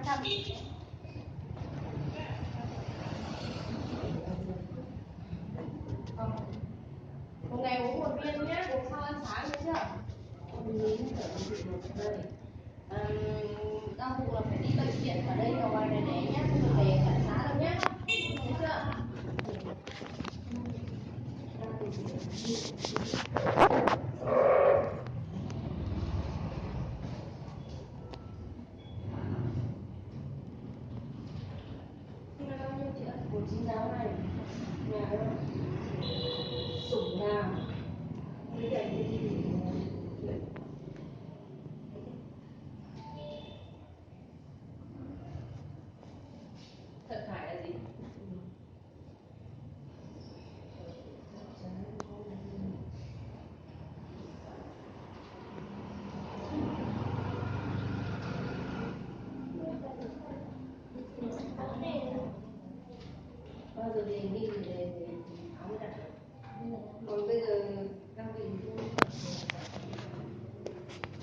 Một ngày uống một viên nhá, uống sau ăn sáng được chưa? Ừm, đau bụng là phải đi bệnh viện ở đây ở ngoài này né nhá, không được để tại xá đâu nhá. Được chưa? Sinh năm bao nhiêu chị ơi? Một chín tám này. Nhà đâu? Sủng Lào. Với cả địa chỉ? Thượng Hải là gì? Bao giờ thì đi thì để, để tháo mới đặt.